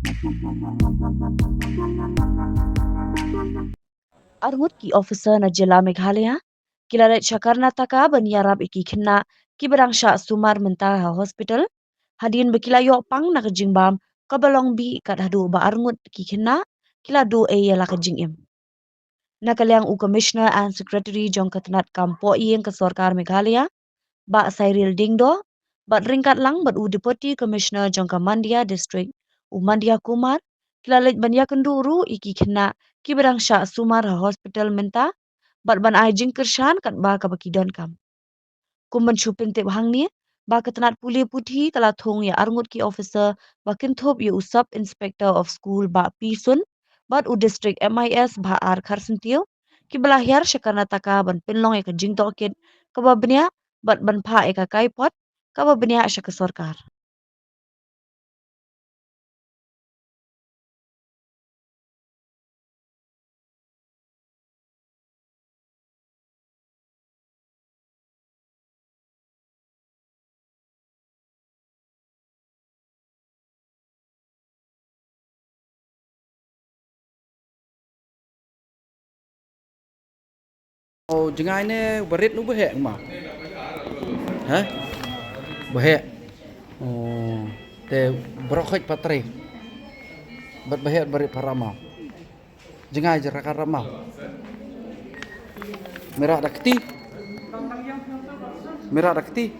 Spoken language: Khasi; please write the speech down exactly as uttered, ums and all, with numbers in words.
Arngut ki officer na jylla Meghalaya ki la leit sha Karnataka ban ïarap ïa ki khynnah kiba dang shah sumar mynta ha hospital, hadien ba ki la ïoh pang na ka jingbam kaba long bih, kat haduh ba arngut ki khynnah ki la duh ei ïa la ka jingim. Na ka liang u Commissioner and Secretary jong ka tnat kam poh ïing ka sorkar Meghalaya, Bah Cyril Diengdoh, bad ryngkat lang bad u Deputy Commissioner jong ka Mandya District, u Mandya Kumar, ki la leit ban ïakynduh ruh ïa ki khynnah kiba dang shah sumar ha hospital mynta, bad ban ai jingkyrshan katba kaba ki donkam. Kum ban shu pyntip hangne ba ka tnat pule puthi ka la thung ïa arngut ki officer, ba kynthup ïa u Sub Inspector of School Bah P Sun bad u District M I S Bah R Kharsyntiew, kiba la hiar sha Karnataka ban pynlong ïa ka jingtohkit kaba bniah bad ban phah ïa ka kaipot kaba bniah sha ka sorkar. Oh, jngai ne barit nu baheh ma? Ha? Baheh. Oh, te brokhoit patre. Bat baheh barit parama. Jngai jera karama. Mera dakti. Mera dakti.